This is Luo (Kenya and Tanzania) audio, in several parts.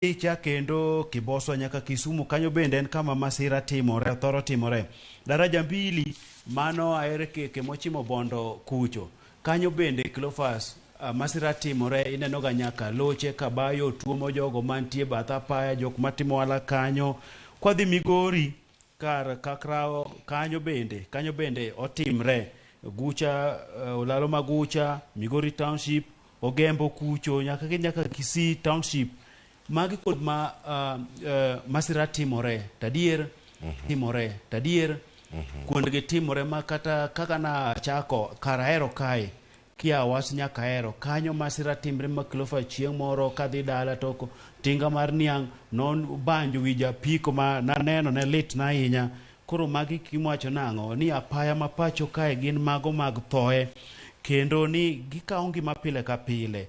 Cha kendo Kiboswa nyaka Kisumu kanyo bende en kama masira timore, thoro timore. Daraja mbili mano aere keke mochimo Bondo kucho. Kanyo bende Cleophas masira timore ineno ga nyaka loche kabayo tuomo jogo mantie bath apaya jok matimo ohala kanyo. Kwadhi Migori kar Kakrawo kanyo bende otimre. Gucha Olalo Magucha, Migori Township, Ogembo kucho nyaka gi nyaka Kisii Township. Magi kod ma masira timore tadier timore tadier kuondgi timore ma kata kaka na chako kar Ahero kae kia was nyaka Ahero kanyo masira timre ma Cleophas chieng' moro kadhi dala to tinga mar niang' nobanjo wi japiko ma naneno ne lit na ahinya. Koro magi kimwacho nang'o ni apaya ma pacho kae gin mago mag thoe kendo ni gikawo ngima pile ka pile.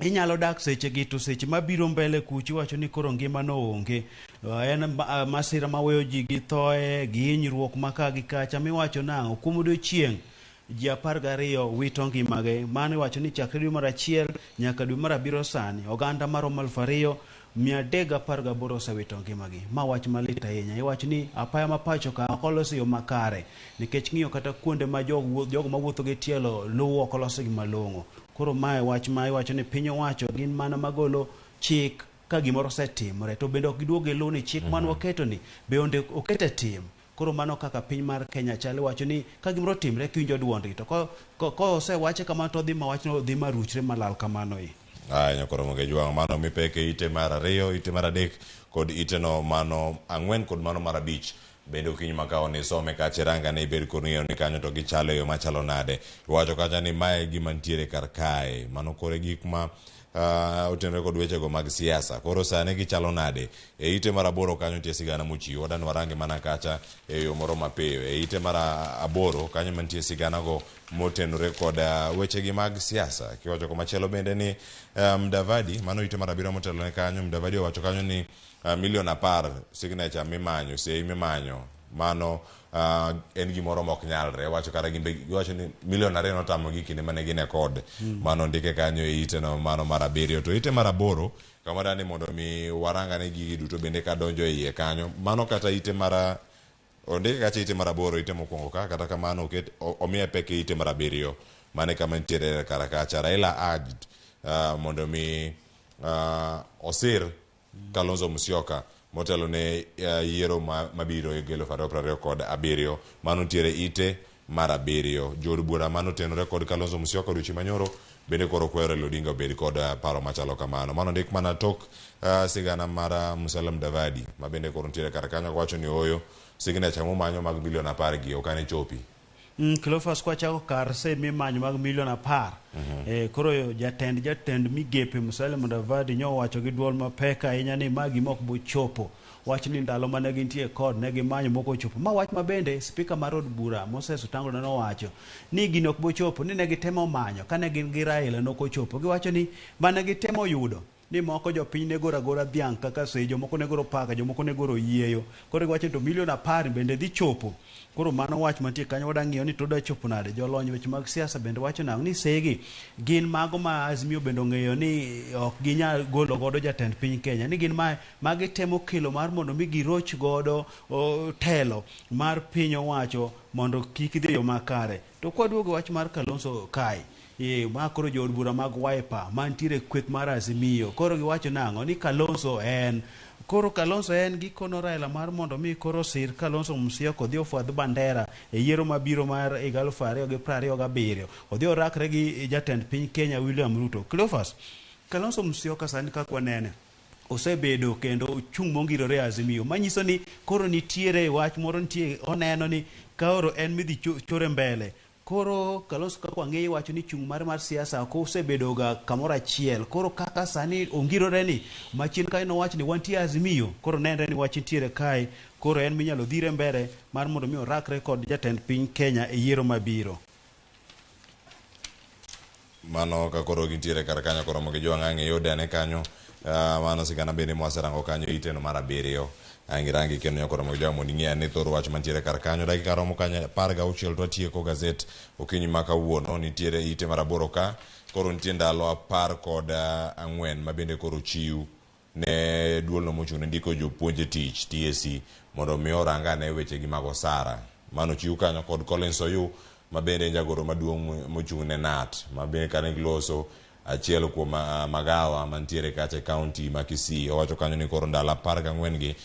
Inyalo dak seche gi to seche mabiro mbele kucho iwacho ni koro ngima no onge. En masira maweyo ji gi thoe, gi hinyruok ma ka gi kacha miwacho nang'o kuom odiochieng' ji 12 wito ngimagi. Mano iwacho ni chakre dwe mar achiel nyaka dwe mar abiriyo sani oganda maromo 2318 osewito ngimagi. Ma wach malit ahinya. Iwacho ni apaya ma pacho ka ok olos e yo makare nikech ng'iyo kata kuonde ma jogo mawuotho gi tielo luwo ok olos gi malong'o. Koro mae wach ma iwacho ni piny owacho gin mana magolo chik ka gimoro osetimore to bende ok giduog giluw ni chik mane waketo ni be oket e tim. Koro mano kaka piny mar Kenya chal iwacho ni ka gimoro otimre kiwinjo duondgi to kosewache kamano to odhi ma wachno dhi ma ruchre malal kamano e. Aya nyakoro Jwang' mano mipeke ite mar 2, ite mar 3 kod ite no mano 4 kod mano mar 5. Bende okinyi ma kawo ni some kacha iranga ne ibed kod ng'eyo ni kanyo to gichalo e yo machalo nade. Iwacho kacha ni mae gima nitiere kar kae. Mano koro e gik ma otenore kod wechego mag siasa. Koro sani gichalo nade? E ite mar 8 kanyo nitie sigana mochiw. Wadwa ni warange mana kacha e yo moro mapiyo. E ite mar 8 kanyo mantie sigana go motenore kod wechegi mag siasa. Kiwacho komachielo bende ni Mudavadi, mano ite mar 7 motelo ne kanyo, Mudavadi owacho kanyo ni milion 10 signature mimanyo, sei mimanyo, mano en gimoro mok nyalre. Owacho kata gimbe giwacho ni milion 2 notamogi kinde mane gin e kod. Mano ndike kanyo e ite no mano mar 7. To ite mar 8 kama dani mondo mi warangane gigi duto bende kadonjo e iye kanyo. Mano kata ite mar ondike kacha ite mar 8 ite mokwongo ka kata kamano oket omiye pek e ite mar 7 mane kama nitiere kar kacha. Raila urged mondo mi osir Kalonzo Musyoka motelo ne yiero mabiro e 2027. Mano nitiere ite mar 7. Jood bura mano otenore kod Kalonzo Musyoka odiochieng' manyoro bende koro kwayo Raila Odinga obed kod paro machalo kamano. Mano ndik mana tok sigana mar Musalia Mudavadi ma bende koro nitiere kar kanyo wacho ni ooyo signature mumanyo mag milion 10 gi ok ane chopi. Cleophas kwachako kar sei mimanyo mag milion 10. Koro jatend migepe Musalia Mudavadi nyo owacho gi duol mapek ahinya ni ma gima ok bochopo. Wach ni ndalo mane gintie kod ne gimanyo moko ochopo. Ma wach ma bende spika mar od bura Moses Wetangula nowacho ni gini ok bochopo ni ne gitemo manyo kane gin gi Raila nok ochopo. Giwacho ni mane gitemo yudo ni moko jopiny ne goro agora dhiang' kaka sei, jomoko ne goro paka, jomoko ne goro yieyo. Koro giwacho ni to milion 10 bende dhi chopo. Koro mano wach mantie kanyo wadwa ng'iyo ni to odwa chopo nade. Jolony weche mag siasa bende wacho nang'o ni segi gin mago ma Azimio bende ong'eyo ni ok ginyal golo godo jatend piny Kenya. Ni gin ma gitemo kelo mar mondo mi giroch godo telo mar piny owacho mondo kik dhi e yo makare. To kwaduogo wach mar Kalonzo kae, ma koro jood bura mag Wiper mantiere kweth mar Azimio koro giwacho nang'o ni Kalonzo en koro Kalonzo en gikono Raila mar mondo mi koro sir Kalonzo Musyoka odhi ofwadh bandera e yiero mabiro mar higa 2027 odhi orakre gi jatend piny Kenya William Ruto. Cleophas, Kalonzo Musyoka sani kaka wanene osebedo kendo ochung' mongirore e Azimio manyiso ni koro nitiere wach moro nitie oneno ni kaoro en midhi chore mbele. Koro Kalonzo kaka wang'eyo wacho ni chung' mare mar siasa ok osebedo ga kamoro achiel. Koro kaka sani ongirore ni machien kae nowach ni wantie Azimio, koro nenre ni wach nitiere kae, koro en minyalo dhire mbele mar mondo mi orakre kod jatend piny Kenya e yiero mabiro. Mano ka koro gintiere kar kanyo koromo gi jwang' ang' iyude ane kanyo. Mano sigana bende mwaserango kanyo iteno mar 7. Ang' irangi kendo nyakoromo gi jwang' mondo ing'e ane thor wach mantiere kar kanyo. Dakika romo kanyo 16 to atieko gazet okinyi ma kawuono. Nitiere ite mar 8 ka. Koro nitie ndalo 14 ma bende koro chiw. ne duolno mochung' ne ndiko jopuonj e tich TSC mondo mi orang ane wechegi mag osara. Mano ochiw kanyo kod Collins Oyu ma bende en jagoro maduong' mochung' ne KNUT ma bende kane giloso achiel kuom magawa mantiere kacha e kaunti ma Kisii. Owacho kanyo ni koro ndalo 14 gi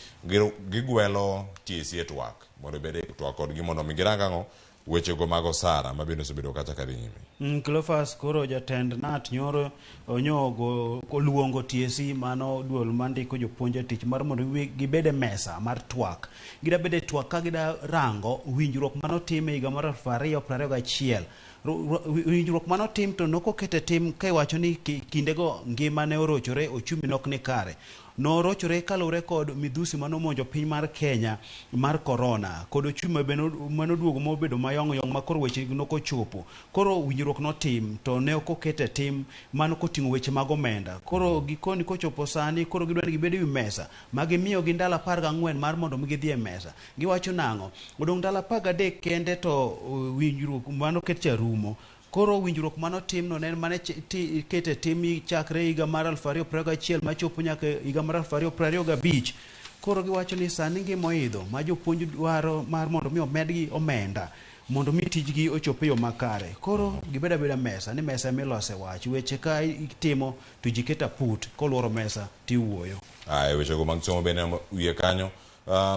gigwelo TSC e twak mondo obed e twak kodgi mondo mi girang ang'o wechego mag osara ma bende osebedo kacha kadhi nyime. Cleophas koro jatend KNUT nyoro onyogo oluongo TSC mano duol mandiko jopuonj e tich mar mondo gibed e mesa mar twak. Gida bedo e twak ka gida rango winjruok manotim e higa mar 2021. Winjruok manotim to nokokete tim ka iwacho ni kindego ngima ne orochore, ochumi nok ni kare. Norochore kaluwore kod midhusi manomonjo piny mar Kenya mar corona kod ochumi bende manoduogo mobedo mayong' yong' ma koro weche nokochopo. Koro winjruok notim to ne ok okete tim mano koting'o weche mag omenda. Koro gikoni kochopo sani koro gidwa ni gibed ewi mesa ma gimiyogi ndalo 14 mar mondo mi gidhi e mesa. Giwacho nang'o? Odong' ndalo 13 kende to winjruok manoket cha rumo. Koro winjruok manotimno ne en mane ikete tim chakre higa mar 2021 machopo nyaka higa mar 2025. Koro giwacho ni sani ngima oidho ma jopuonj dwaro mar mondo mi omedgi omenda mondo mi tijgi ochop e yo makare. Koro gibedo abeda mesa ni mesa emilose wach. Weche ka itimo to ji keto aput koluoro mesa tiwuoyo. Aya wechego mag somo bende wiye kanyo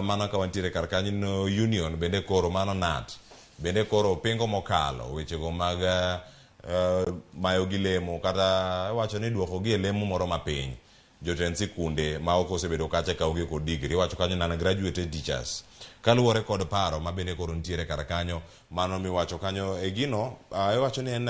mana ka wantiere kar kanyo no union bende koro mano KNUT bende koro pingo mokalo wechego mag mayo gi lemo kata wacho ni duoko gi e lemo moro mapiny jotend sikunde ma ok osebedo kacha ka onge kod degree iwacho kanyo non graduated teachers kaluwore kod paro ma bende koro nitiere kar kanyo mano miwacho kanyo e gino iwacho ni en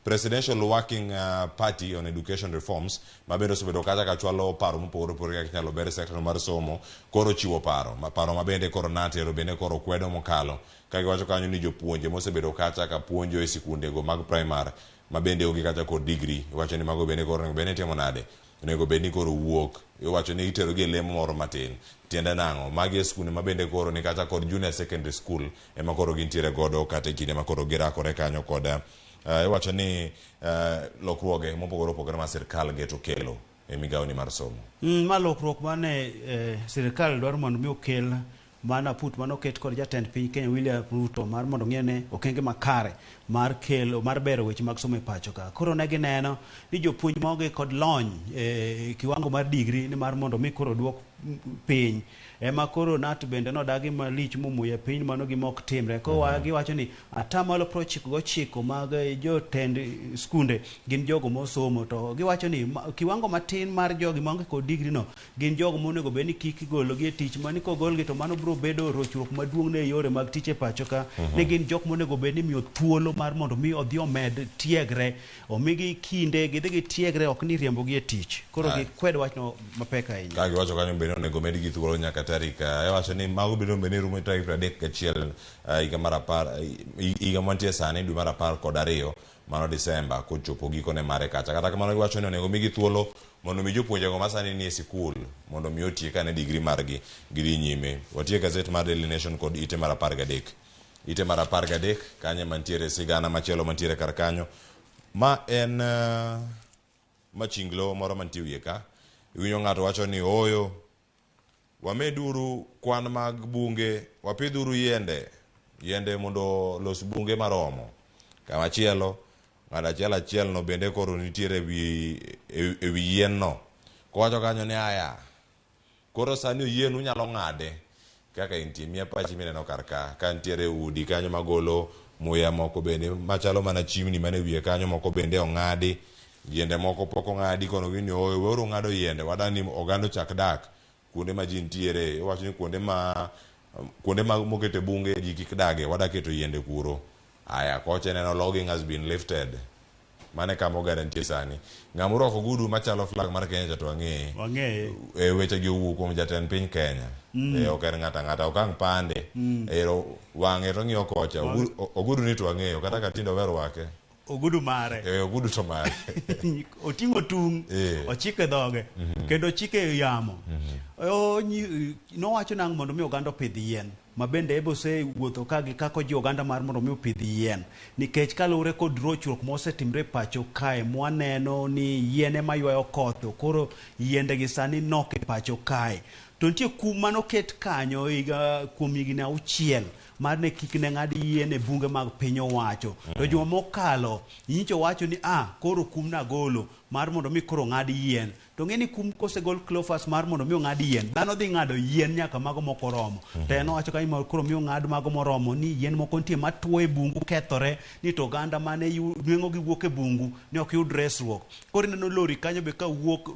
Presidential Working Party on Education Reforms ma bende osebedo kacha ka chwalo paro mopogore opogore kaka inyalo ber sekta mar somo koro chiwo paro ma paro ma bende koro KNUT ero bende koro kwedo mokalo ka giwacho kanyo ni jopuonje mosebedo kacha ka puonjo e sikundego mag primary ma bende onge kata kod degree iwacho ni mago bende koro onego bed ni itimo nade onego bed ni koro wuok iwacho ni iterogi e lemo moro matin tiende nang'o magi e skunde ma bende koro ni kata kod junior secondary school ema koro gintiere godo kata e kinde ma koro girakore kanyo kod iwacho ni lokruoge mopogore opogore ma sirkal geto kelo e migawoni mar somo. Ma lokruok mane sirkal dwaro mondo mi okel mana aput mane oket kod jatend piny Kenya William Ruto mar mondo ong'e okenge makare mar kelo mar bero weche mag somo e pacho ka. Koro ne gineno ni jopuonj maonge kod lony e kiwango mar degree ni mar mondo mi koro duok piny. Ema koro KNUT bende nodagi malich momuoyo e piny mano gima ok timre. Koro giwacho ni atamalo 99 mag jotend skunde gin jogo mosomo to giwacho ni kiwango matin mar jogi maonge kod degree no gin jogo monego bed ni kik igologi e tich mani kogolgi to mano biro bedo rochruok maduong' ne yore mag tich e pacho ka. Ne gin jok monego bed ni imiyo thuolo mar mondo mi odhi omed tiegre, omigi kinde gidhi gitiegre ok ni riembogi e tich. Koro gikwedo wachno mapek ahinya. Ka giwacho kanyo bende onego medgi thuolo nyaka tarik iwacho ni mago bende onego bed ni rumo tarik 31 higa mar apar higa mantie sani dwe mar 12 mano Disemba kochopo gikone mare kacha. Kata kamano giwacho ni onego migi thuolo mondo mi jopuonjego ma sani nie sikul mondo mi otiek ane degree margi gidhi nyime. Watie gazet mar Daily Nation kod ite mar 13. Ite mar 13 kanyo mantiere sigana machielo mantiere kar kanyo ma en machinglo moro mantie wiye ka. Iwinjo ng'ato wacho ni ooyo wameduru kwan mag bunge, wapidhuru yiende, yiende mondo los bunge maromo. Kamachielo ng'ato achiel achiel no bende koro nitiere ewi yien no. Kowacho kanyo ni aya, koro sani oyienu unyalo ng'ade kaka intie. Miya pachi mineno kar ka, ka nitiere udi kanyo magolo muya moko bende machalo mana chimni mane wiye kanyo moko bende ong'adi, yiende moko pok ong'adi kono gini ooyo weuru ng'ado yiende wadani oganda ochak dak kuonde ma ji nitiere. Iwacho ni kuonde ma mokete bunge ji kik dage, wada keto yiende kuro. Aya, kocha ineno logging has been lifted. Mane kama oganda nitie sani. Ng'ama orwako ogudu machalo flag mar Kenya cha to wang'eye. Wang'eye. E weche gi owuok kuom jatend piny Kenya. E ok en ng'ato ang'ata, ok ang' pande. Ero wang'e to ng'iyo kocha. Ogudu ni to wang'eyo kata ka tinde owe rwake. Ogudu mare. E ogudu to mare. Oting'o tung', ochiko e dhoge, kendo ochiko e yamo. Nowacho nang' mondo mi oganda opidh yien. Ma bende ebe osewuotho ka gi kako ji oganda mar mondo mi opidh yien. Nikech kaluwore kod rochruok mosetimre e pacho kae, mwaneno ni yien ema ywayo koth, to koro yiende gi sani nok e pacho kae. To nitie kum manoket kanyo higa kuom higni auchiel mar ne kik ne ng'ad yien e bunge mag piny owacho. To juma mokalo nyicho wacho ni ah, koro kum nagolo mar mondo mi koro ng'ad yien. To ng'e ni kum kosegol Cleophas mar mondo mi ong'ad yien, dhano dhi ng'ado yien nyaka mago mok oromo. To en owacho kanyo mar koro mi ong'ad mago moromo ni yien moko nitie matuo e bungu kethore ni to oganda mane nweng'o gi wuok e bungu ni ok yud resruok. Koro ineno lori kanyo be ka wuok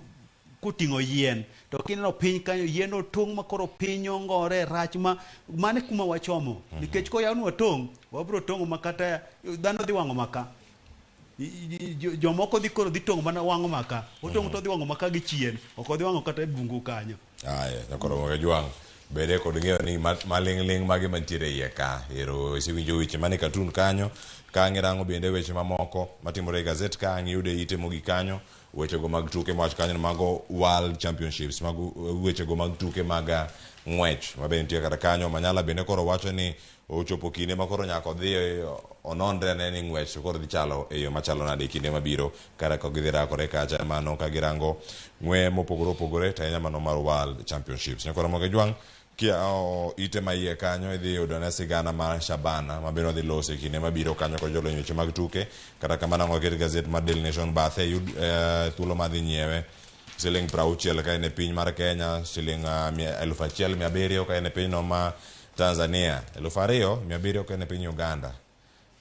koting'o yien to kineno piny kanyo yien otong' ma koro piny ongore rach ma mano e kuma wachomo. Nikech koyawnwa tong' wabiro tong'o ma kata dhano dhi wang'o maka. Jomoko dhi koro dhi tong'o mana wang'o maka. Otong'o to odhi wang'o maka gi chien. Ok odhi wang'o kata e bungu kanyo. Aya, nyakoro Mogajwang' bede kod ng'eyo ni maling'ling' mage mantiere iye ka. Ero isewinjo weche mane katun kanyo, ka ang' irango bende weche mamoko matimore e gazet ka ang' iyudo e ite mogik kanyo, wechego mag tuke mawach kanyo ni mago World Championships, mago wechego mag tuke mag ng'wech ma bende nitie kata kanyo. Manyala bende koro wacho ni ochopo kinde ma koro nyaka odhi ononre ane ni ng'wech to koro dhi chalo e yo machalo nade e kinde mabiro kata ka gidhi rakore kacha mano ka girango ng'we mopogore opogore to ahinya mano mar World Championships. Nyakoro Mogajwang' kiyawo ite ma iye kanyo idhi yudo ne sigana mar Shabana ma bende wadhi loso e kinde mabiro kanyo kod jolony weche mag tuke. Kata kamano ang' waket gazet mar Daily Nation bathe yud thuolo mar dhi nyiewe siling 60 ka en e piny mar Kenya, siling 1700 ka en e pinyno ma Tanzania, 2700 ka en e piny Uganda.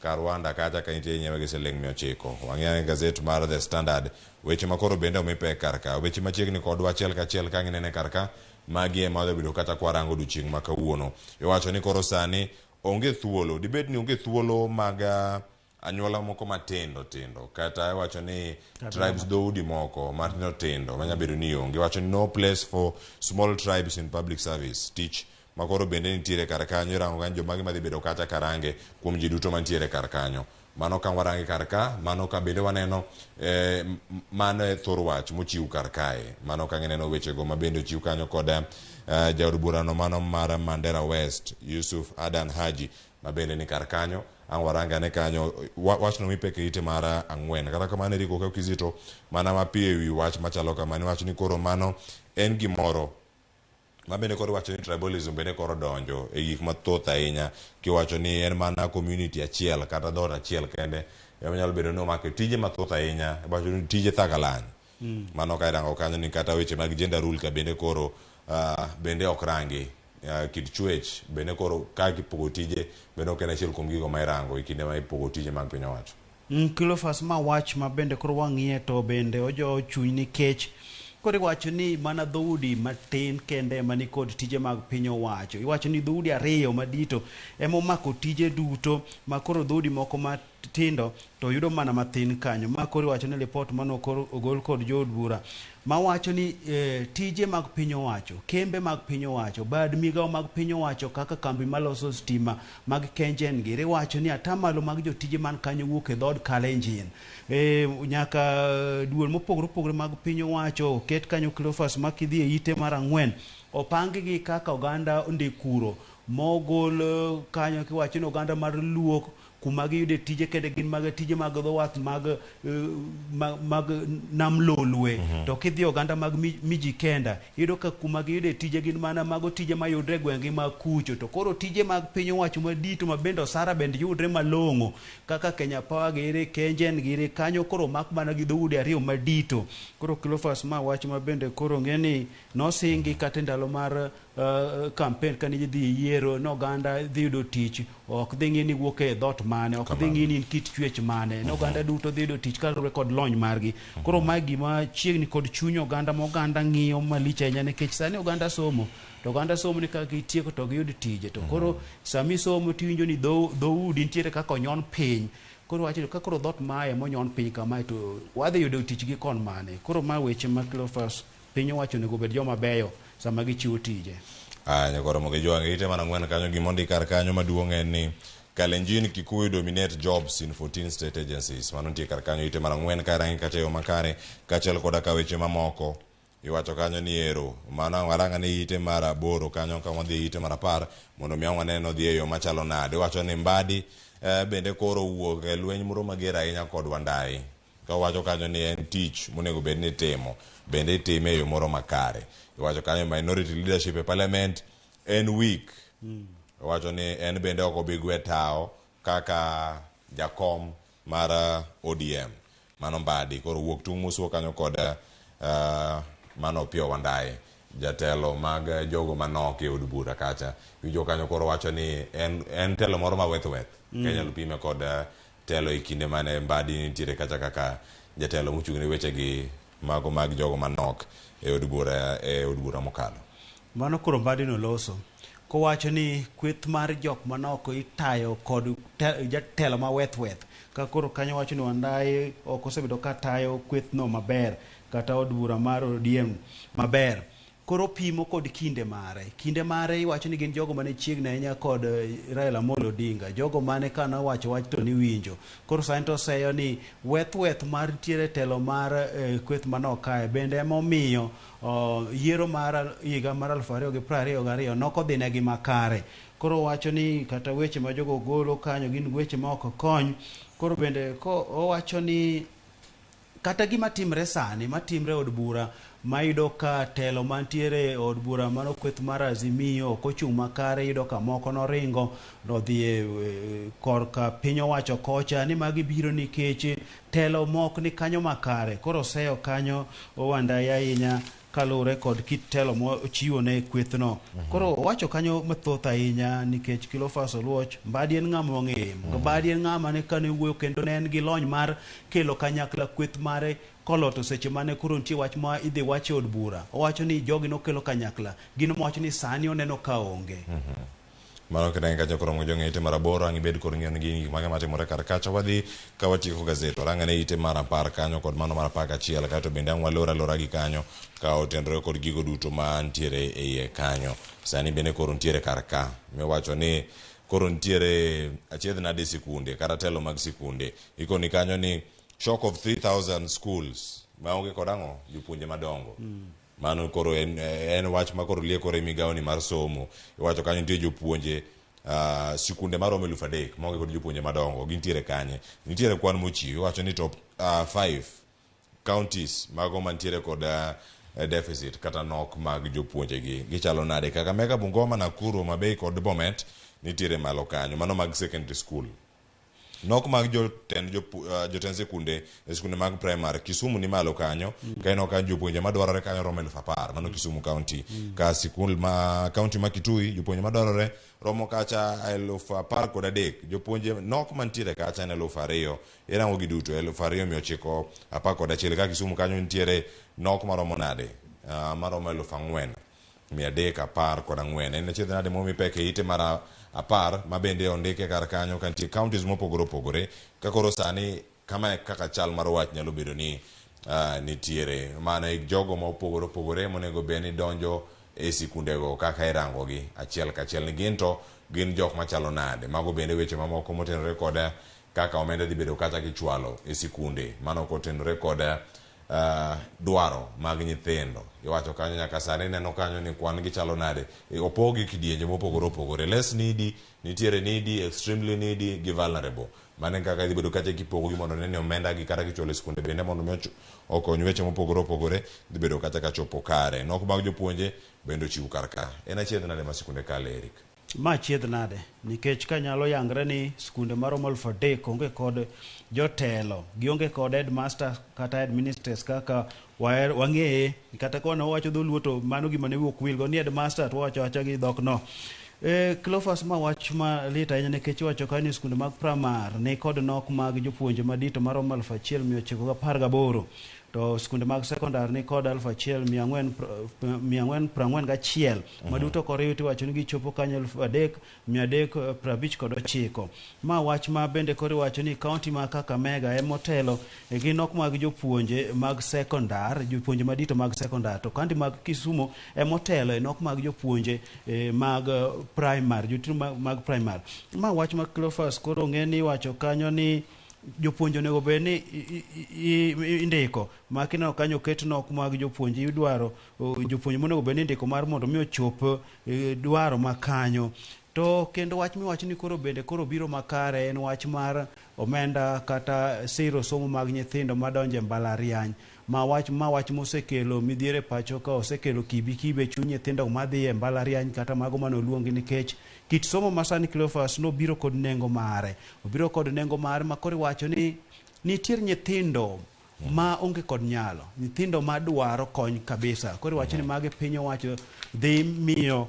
Ka Rwanda kacha ka nitie inyiewe gi siling 900. Wang'iyo gazet mar The Standard. Weche ma koro bende omi pek kar ka. Weche machiegni kodwa achiel kachiel ka ginene kar ka, magi ema wadhi bedo kata kwarango odiochieng' ma kawuono. Iwacho ni koro sani onge thuolo, dibed ni onge thuolo mag anyuola moko matindo tindo kata iwacho ni tribes dhoudi moko matindo tindo manya bedo ni onge. Iwacho ni no place for small tribes in public service. Tich ma koro bende nitiere kar kanyo irango kanyo jomage madhi bedo kacha karange kuom ji duto mantiere kar kanyo. Mano ka warange kar ka, mano ka bende waneno mano e thor wach mochiw kar kae. Mano ka gineno wechego ma bende ochiw kanyo kod jaod burano mano mar Mandera West, Yusuf Adan Haji ma bende ni kar kanyo. Ang' warange ane kanyo wachno mipek e ite mar 4. Kata kamano Eric Okeyo Kizito mana mapiyo ewi wach machalo kama niwacho ni koro mano en gimoro ma bende koro iwacho ni tribalism bende koro donjo e gik mathoth ahinya kiwacho ni en mana community achiel kata dhoot achiel kende ema nyalo bedo ni omako tije mathoth ahinya iwacho ni tije thagalany. Mano ka irango kanyo ni kata weche mag gender rule ka bende koro bende ok rangi kit chwech bende koro ka ipogo tije bende ok en achiel kuom gigo ma irango e kinde ma ipogo tije mag piny owacho. Cleophas ma wach ma bende koro wang'iye to bende ojowo chuny nikech koro iwacho ni mana dhoudi matin kende ema nikod tije mag piny owacho. Iwacho ni dhoudi 2 madito ema omako tije duto ma koro dhoudi moko matindo to yudo mana mathin kanyo. Ma koro iwacho ni ripot mane ogol kod jood bura mawacho ni tije mag piny owacho, kembe mag piny owacho, bad migawo mag piny owacho kaka kambi maloso stima mag KenGen gi iwacho ni atamalo mag jotije man kanyo wuok e dhood Kalenjin. Nyaka duol mopogore opogore mag piny owacho oket kanyo Cleophas ma kidhi e ite mar 4 opang gi kaka oganda ondik kuro mogol kanyo kiwacho ni oganda mar Luo kuma giyude tije kende gin mag tije mag dho wath mag Nam Lolwe. To kidhi oganda mag Mijikenda iyudo ka kuma giyude tije gin mana mago tije mayudre e gwenge mag kucho. To koro tije mag piny owacho madito ma bende osara bende yudre malong'o kaka Kenya Power giri, KenGen giri kanyo koro mak mana gi dhoudi 2 madito. Koro Cleophas ma wach ma bende koro ng'e ni nosingi kata e ndalo mar campaign kane ji dhi yiero ni oganda dhi yudo tich, ok dhi ng'i ni wuok e dhoot mane, ok dhi ng'i ni in kit chwech mane, ni oganda duto dhi yudo tich kaluwore kod lony margi. Koro mae gima chiegni kod chuny oganda ma oganda ng'iyo malich ahinya nikech sani oganda somo, to oganda somo ni ka gitieko to giyud tije. To koro sami somo tiwinjo ni dhoudi nitiere kaka onyon piny. Koro wacho ni ka koro dhoot mae monyon piny kamae to wadhi yudo tich gi kon mane. Koro ma weche ma Cleophas piny owacho onego obed joma beyo sama gichiwo tije. Nyakoro Mogajwang' ite mar 4 kanyo gima ondik kar kanyo maduong' en ni Kalenjin Kikuyu dominate jobs in 14 state agencies. Mano nitie kar kanyo ite mar 4 ka rangi kacha yo makare kaachiel koda ka weche mamoko. Iwacho kanyo ni ero mano waranga ni ite mar 8 kanyo ka wadhi ite mar 10 mondo mi wane no dhi e yo machalo nade. Iwacho ni Mbadi bende koro wuok e lweny moro mager ahinya kod Wandayi. Ka wacho kanyo ni en tich monego bed ni itimo, bende itime e yo moro makare. Iwacho kanyo minority leadership e parliament en weak. Iwacho ni en bende ok obi gwe tao kaka jakom mar ODM. Mano Mbadi koro wuok tung' musuo kanyo kod mano Opiyo Wandayi, jatelo mag jogo manok e od bura kacha. Iwinjo kanyo koro wacho ni en telo moro ma weth weth. Ka inyalo pime kod telo e kinde mane Mbadi nitiere kacha kaka jatelo mochung' ne wechegi mago mag jogo manok e od bura, e od bura mokalo. Mano koro Mbadi noloso kowacho ni kweth mar jok manok itayo kod jatelo ma weth weth. Ka koro kanyo wacho ni Wandayi ok osebedo ka tayo kwethno maber kata od bura mar ODM maber. Koro pimo kod kinde mare. Kinde mare iwacho ni gin jogo mane chiegni ahinya kod Raila Amolo Odinga, jogo mane kane owacho wach to niwinjo. Koro sani to oseyo ni weth weth mar nitiere telo mar kweth manok kae bende emomiyo yiero mar higa mar 2022 nokodhinegi makare. Koro wacho ni kata weche ma jogo golo kanyo gin weche ma ok kony. Koro bende ko owacho ni kata gima timre sani, matimre od bura, mayudo ka telo mantiere od bura mano kweth mar Azimio ok ochung' makare, iyudo ka moko noringo odhi e korka piny owacho kocha ni magi biro nikech telo mok ni kanyo makare. Koro oseyo kanyo Wandayi ahinya kaluwore kod kit telo mochiwo ne kwethno. Koro owacho kanyo mathoth ahinya nikech Cleophas Oluoch, Mbadi en ng'ama ong'eyo. Mbadi en ng'ama ne kane wuoyo kendo ne en gi lony mar kelo kanyakla kweth mare koloto seche mane koro nitie wach ma idhi wach e od bura. Owacho ni jogi nokelo kanyakla, gino mowacho ni sani oneno ka onge. Mano kendo kacha koro ng'o ite mar 8 ang' ibed kod ng'eyo ni gin gik mage matimore kar kacha. Wadhi ka watieko gazet, warang ane ite mar 10 kanyo kod mano mar 11, kaeto bende ang' walor alora gi kanyo ka otenore kod gigo duto mantiere e iye kanyo. Sani bende koro nitiere kar ka miwacho ni koro nitiere achiedh nade sikunde kata telo mag sikunde. Ikoni kanyo ni shock of 3000 schools maonge kod ang'o jopuonje madongo. Mano koro en wach ma koro liekore e migawoni mar somo. Iwacho kanyo nitie jopuonje sikunde maromo 3000 maonge kod jopuonje madongo. Gintiere kanye? Nitiere kwan mochiw. Iwacho ni top 5 counties mago mantiere kod deficit kata nok mag jopuonjegi. Gichalo nade? Kakamega, Bungoma, Nakuru, Homa Bay kod Bomet nitiere malo kanyo. Mano mag secondary school. Nok mag jotend sikunde e sikunde mag primary Kisumu ni malo kanyo. Ka ineno ka jopuonje madwarore kanyo romo 10,000, mano Kisumu County. Ka sikul ma county ma Kitui jopuonje madwarore romo kacha 13,000. Jopuonje nok mantiere kacha en 2,000. Irango gi duto 2,911. Ka Kisumu kanyo nitiere nok maromo nade? Maromo 4,314. En achiedh nade momi pek e ite mar 10 ma bende ondike kar kanyo ka nitie counties mopogore opogore. Ka koro sani kama e kaka chal mar wach nyalo bedo ni nitiere. Mano e jogo mopogore opogore monego bed ni donjo e sikundego kaka irangogi achiel kachiel ni gin to gin jok machalo nade. Mago bende weche mamoko motenore kod kaka omenda dhi bedo kata kichwalo e sikunde. Mano kotenore kod dwaro mag nyithindo. Iwacho kanyo nyaka sani neno kanyo ni kwan gichalo nade. Opogi kidienje mopogore opogore. Less needy, nitiere needy, extremely needy gi vulnerable. Mano e kaka idhi bedo kacha kipogogi mondo ne ni omenda gi kata kichwalo e sikunde bende mondo mi okony weche mopogore opogore dhi bedo kacha kachopo kare. Nok mag jopuonje bende ochiw kar ka. En achiedh nade ma sikunde kale, Eric? Ma achiedh nade? Nikech ka nyalo yangre ni sikunde maromo 3,000 onge kod jotelo, gionge kod headmaster kata headmistress kaka wang'eye, kata ka wawacho dholuo to mano gima ne wuok wilgo ni headmaster to wawacho awacha gi dhok no. Cleophas, ma wach ma lit ahinya nikech iwacho ka ni skunde mag primar ni kod nok mag jopuonje madito maromo 1,918, to skunde mag sekondar ni kod 1,441, maduto koriw tiwacho ni gichopo kanyo 3,359. Ma wach ma bende koro iwacho ni kaunti ma Kakamega emotelo gi nok mag jopuonje mag sekondar, jopuonje madito mag sekondar, to kaunti mag Kisumu emotelo e nok mag jopuonje mag primary, jotuo mag primary. Ma wach ma Cleophas koro ng'e ni iwacho kanyo ni Jopuonj onego bed ni indiko ma kineno kanyo oket nok mag jopuonj idwaro jopuonj monego bed ni indiko mar mondo mi ochop dwaro ma kanyo. To kendo wach miwacho ni koro bende koro biro makare en wach mar omenda kata siro somo mag nyithindo madonjo e mbalariany. Ma wach ma wach mosekelo midhiero e pacho ka osekelo kibi kibi e chuny nyithindo madhi e mbalariany kata mago mane oluongi nikech kit somo masani Cleophas nobiro kod nengo mare. Obiro kod nengo mare ma koro iwacho ni nitie nyithindo ma onge kod nyalo, nyithindo ma dwaro kony kabisa. Koro iwacho ni magi piny owacho dhi miyo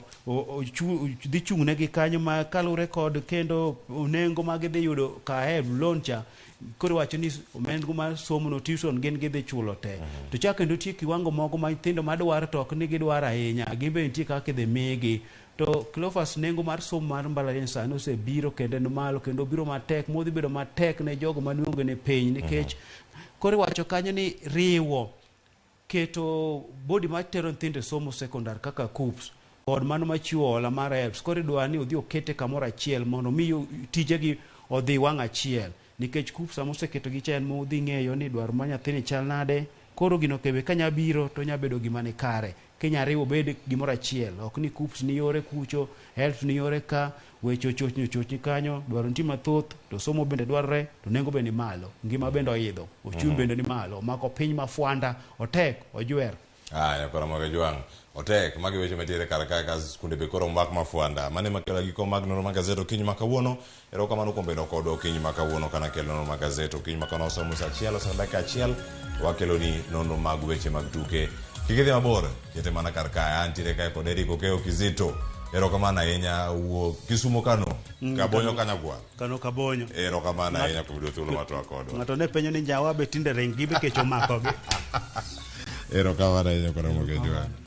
dhi chung' negi kanyo ma kalure kod kendo nengo ma gidhi yudo ka HELB loan cha koro iwacho ni nengo mar somo no tuition gin gidhi chulo te. To chak kendo nitie kiwango moko ma nyithindo madwaro to ok ni gidwaro ahinya, gin be nitie kaka idhi migi. To Cleophas nengo mar somo mar mbalariany sani osebiro kendo en malo kendo obiro matek modhi bedo matek ne jogo manuongo ni piny nikech koro iwacho kanyo ni riwo keto body matero nyithindo e somo sekondar kaka KUCCPS kod mano machiwo hola mar HELB koro idwa ni odhi okete kamoro achiel mondo mi tijegi odhi wang' achiel nikech KUCCPS sama oseketo gi cha en modhi ng'eyo ni dwaro mar nyathini chal nade koro gino kebe kanya biro to nya bedo gima ni kare kinya riwo bed gimoro achiel ok ni KUCCPS ni yore kucho HELB ni yore ka weche ochochni ochochni kanyo dwaro nitie mathoth to somo bende dwarore to nengo bende ni malo ngima bende oidho ochumi bende ni malo omako piny ma fwanda otek ojwer. Aya, koro mago jwang'. Otek, magi weche matiere kar kae ka skunde be koro omak mafwanda. Mane makelo giko mag nonro mag gazet okinyi ma kawuono. Erokamano kuom bedo kodwa okinyi ma kawuono kana kelo nonro mag gazet okinyi ma kawuono osomo sa achiel osa dakika achiel wakelo ni nonro mag weche mag tuke. Kik idhi mabor, kete mana kar kae. Antiere kae kod Eric Okeyo Kizito. Erokamano ahinya wuok Kisumo Kano. Kabonyo Kanyagwal. Kano Kabonyo. Erokamano ahinya kuom yudo thuolo mar twak kodwa. Ng'ato ne penjo ni njawa be tinde ring gi be kech omakogi. Erokamano ahinya kod Ramogi Ajwang'.